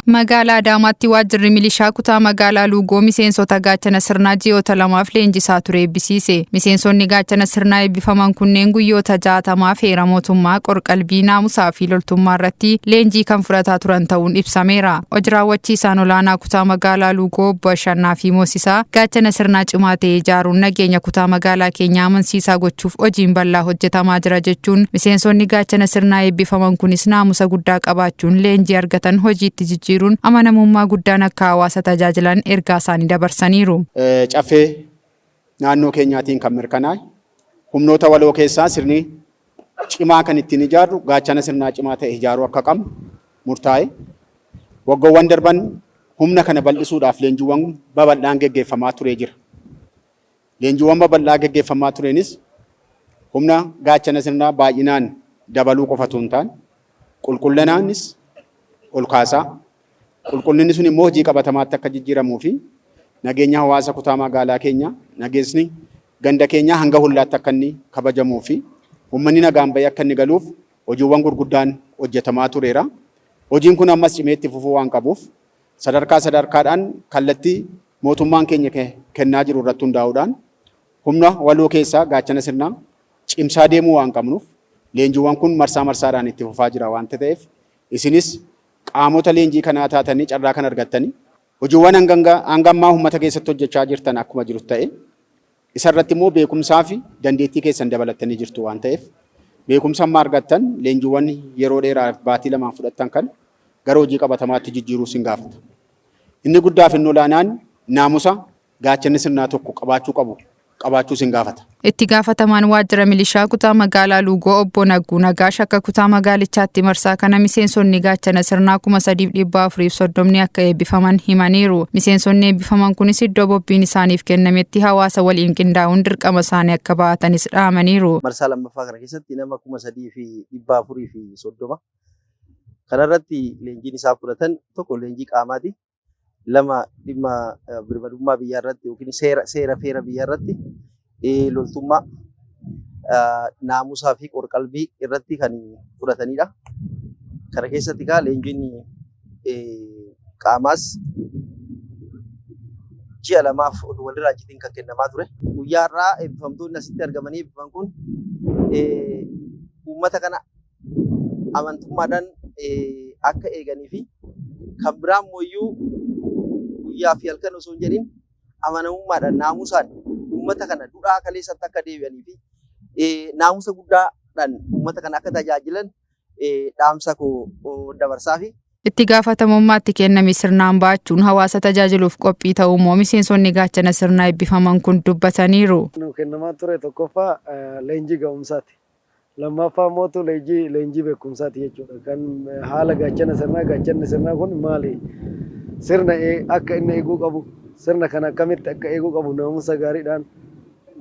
Magaalaa Adaamaatti waajjirri milishaa kutaa magaalaa Luugoo miseensota gaachana sirnaa ji'oota lamaaf leenjisaa ture eebbisiise. Miseensonni gaachana sirnaa eebbifaman kunneen guyyoota 60f heera mootummaa, qorqalbii, naamusaa fi loltummaa irratti leenjii kan fudhataa turan ta'uun ibsameera. Hoji raawwachiisaan olaanaa kutaa magaalaa Luugoo obbo Ashannaa fi Moosisaa gaachana sirnaa cimaa ta'e ijaaruun nageenya kutaa magaalaa keenyaa amansiisaa gochuuf hojiin bal'aa hojjetamaa jira jechuun, miseensonni gaachana sirnaa eebbifaman kunis naamusa guddaa qabaachuun leenjii argatan hojiitti jijjiiruun amanamummaa guddaan akka hawaasa tajaajilan ergaa isaanii dabarsaniiru. Caffee naannoo keenyaatiin kan mirkanaa'e humnoota waloo keessaa sirni cimaa kan ittiin ijaarru gaachana sirnaa cimaa ta'e ijaaruu akka qabnu murtaa'e. Waggoowwan darban humna kana bal'isuudhaaf leenjiiwwan babal'aan geggeeffamaa turee jira. Leenjiiwwan babal'aa geggeeffamaa tureenis humna gaachana sirnaa baay'inaan dabaluu qofatu hin taane, qulqullinaanis ol kaasaa, qulqullinni sun immoo hojii qabatamaatti akka jijjiiramuu fi nageenya hawaasa kutaa magaalaa keenyaa, nageesni ganda keenyaa hanga hullaatti akka inni kabajamuu fi uummanni nagaan bahee akka inni galuuf hojiiwwan gurguddaan hojjetamaa tureera. Hojiin kun ammas cimee itti fufuu waan qabuuf, sadarkaa sadarkaadhaan kallattii mootummaan keenya kennaa jiru irratti hundaa'uudhaan humna waloo keessaa gaachana sirnaa cimsaa deemuu waan qabnuuf, leenjiiwwan kun marsaa marsaadhaan itti fufaa jira waanta ta'eef, isinis qaamota leenjii kanaa taatanii carraa kan argattanii hojiiwwan hanga ammaa uummata keessatti hojjechaa jirtan akkuma jiru ta'e, isarratti immoo beekumsaa fi dandeettii keessan dabalattanii jirtu waan ta'eef, beekumsa amma argattan leenjiiwwan yeroo dheeraaf baatii 2n fudhattan kan gara hojii qabatamaatti jijjiiruu sin gaafata. Inni guddaa fi inni olaanaan naamusa gaachanni sirnaa tokko qabaachuu qabu qabaachuu sin gaafata. Itti gaafatamaan waajjira milishaa kutaa magaalaa Luugoo obbo Nagguu Nagaash akka kutaa magaalichaatti marsaa kana miseensonni gaachana sirnaa 3,430 akka eebbifaman himaniiru. Miseensonni eebbifaman kunis iddoo bobbiin isaaniif kennametti hawaasa waliin qindaa'uun dirqama isaanii akka ba'atanis dhaamaniiru. Marsaa lammaffaa kana keessatti nama 3,430 kanarratti leenjiin isaa fudhatan, tokko leenjii qaamaati. Lama dhimma birmadummaa biyyaa irratti yookiin seera feera biyyaa irratti, loltummaa, naamusaa fi qorqalbii irratti kan fudhatanidha. Kana keessatti egaa leenjiin qaamaas ji'a 2f oduu walirraa citiin kan kennamaa ture. Guyyaa har'aa eebbifamtoonni asitti argamanii eebbifaman kun uummata kana amantummaadhaan akka eeganii fi kan biraa immoo guyyaa fi halkan osoo hin jedhin amanamummaadhaan, naamusaan uummata kana duudhaa kaleessatti akka deebi'anii fi naamusa guddaadhaan uummata kana akka tajaajilan dhaamsa koo dabarsaafi. Itti gaafatamummaatti kenname sirnaan ba'achuun hawaasa tajaajiluuf qophii ta'uu immoo miseensonni gaachana sirnaa eebbifaman kun dubbataniiru. Nu kennamaa ture tokkoffaa leenjii ga'umsaati. Lammaffaa immoo leenjii beekumsaati jechuudha. Kan haala gaachana sirnaa, gaachanni sirnaa kun maali? Sirna akka inni eeguu qabu, sirna kana akkamitti akka eeguu qabu, naamusa gaariidhaan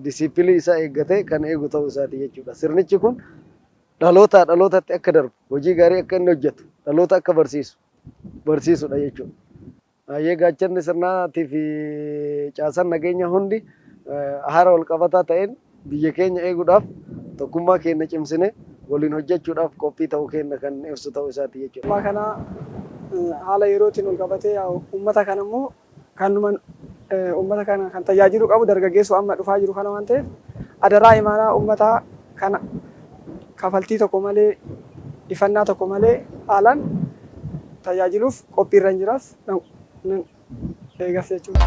disiipilii isaa eeggatee kan eegu ta'uu isaati jechuudha. Sirnichi kun dhalootaa dhalootatti akka darbu, hojii gaarii akka inni hojjetu, dhaloota akka barsiisu barsiisudha jechuudha. Baay'ee gaachanni sirnaatii fi caasaan nageenya hundi haala wal qabataa ta'een biyya keenya eeguudhaaf tokkummaa keenya cimsine waliin hojjechuudhaaf qophii ta'uu keenya kan ibsu ta'uu isaati jechuudha. Ammaa kana haala yerootiin wal qabatee uummata kana immoo kanuma uummata kana kan tajaajiluu qabu dargaggeessu amma dhufaa jiru kana waan ta'eef, adaraa imaanaa uummataa kana kafaltii tokko malee, ifannaa tokko malee haalaan tajaajiluuf qophiirra hin jiras, nan eegas jechuudha.